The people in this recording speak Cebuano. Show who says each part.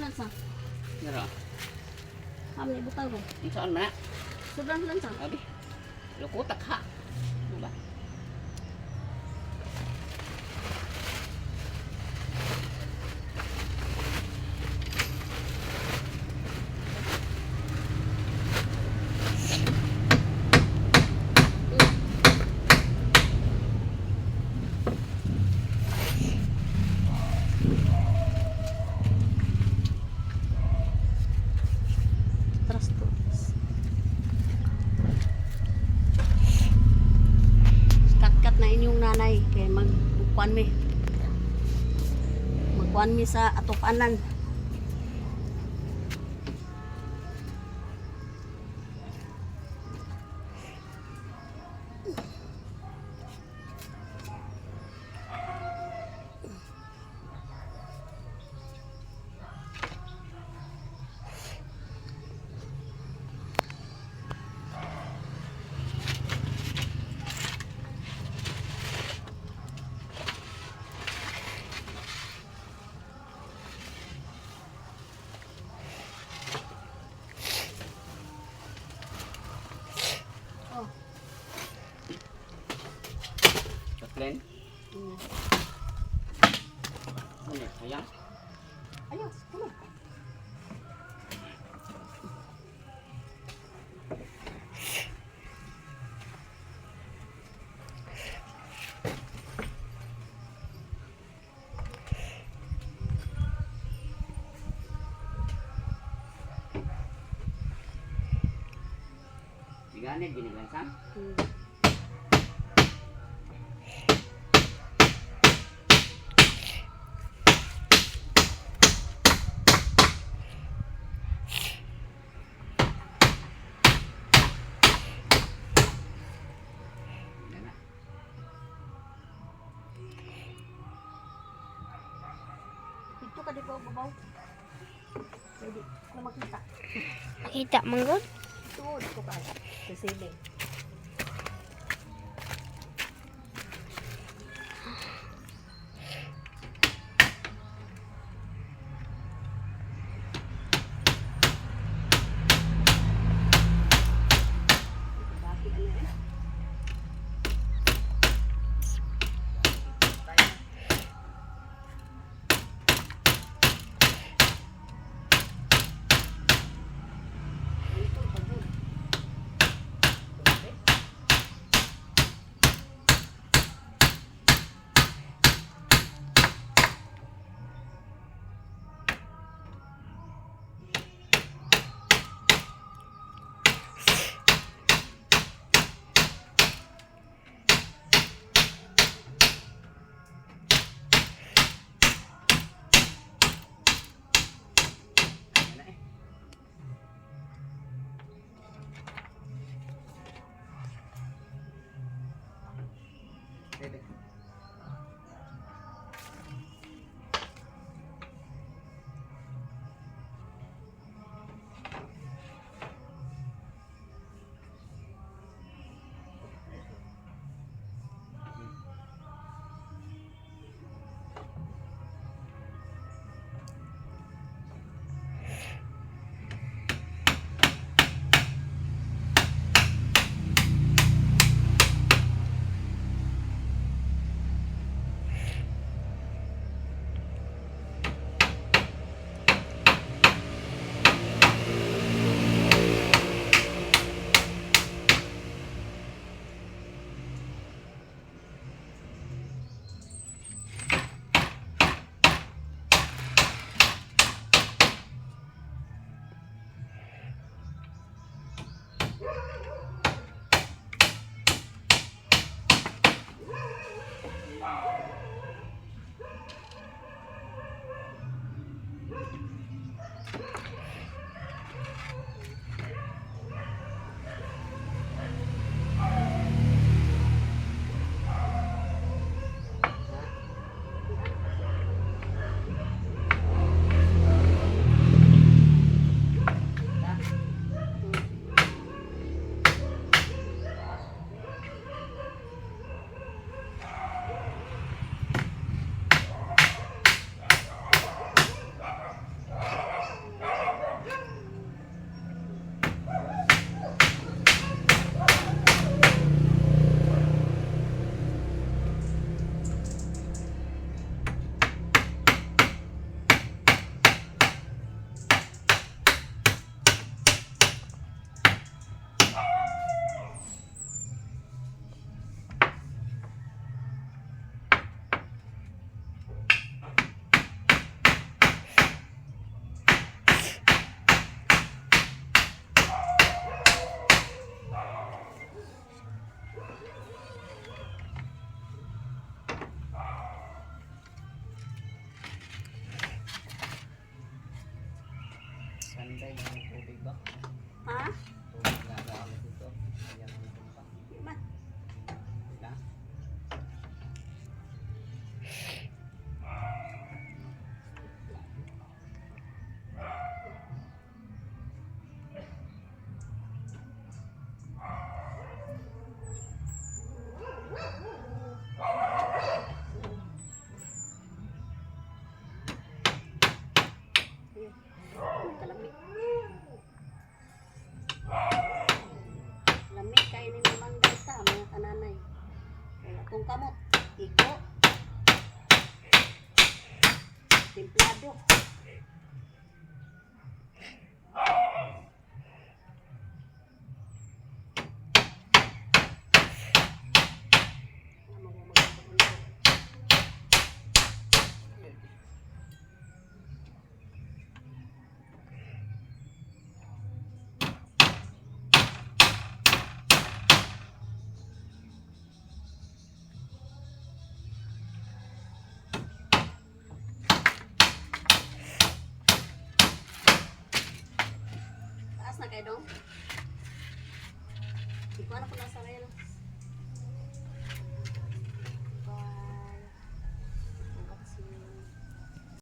Speaker 1: Lansa.
Speaker 2: Dara.
Speaker 1: Kami ibutang ko.
Speaker 2: Unsaon man na?
Speaker 1: Sobrang lansa.
Speaker 2: Abi. Lukutak ha. Ano ba?
Speaker 1: Trust to. Kat-kat na inyong nanay kay magkuan mi. Magkuan mi sa atupanan. Oh.
Speaker 2: Kathleen. Ano? Sayang.
Speaker 1: Ayos, kuno.
Speaker 2: Biganid ginilansan. Yan na.
Speaker 1: Dito ka di ba babaw? Pwede ko makita.
Speaker 3: Makita man gud.
Speaker 1: Ito, dito ka. Sa ceiling. Dati ano eh? Dito, pagod.
Speaker 2: Yan na eh. Bebe.
Speaker 1: Templado. Taas na kayo dong. Ikuha na ko na sa.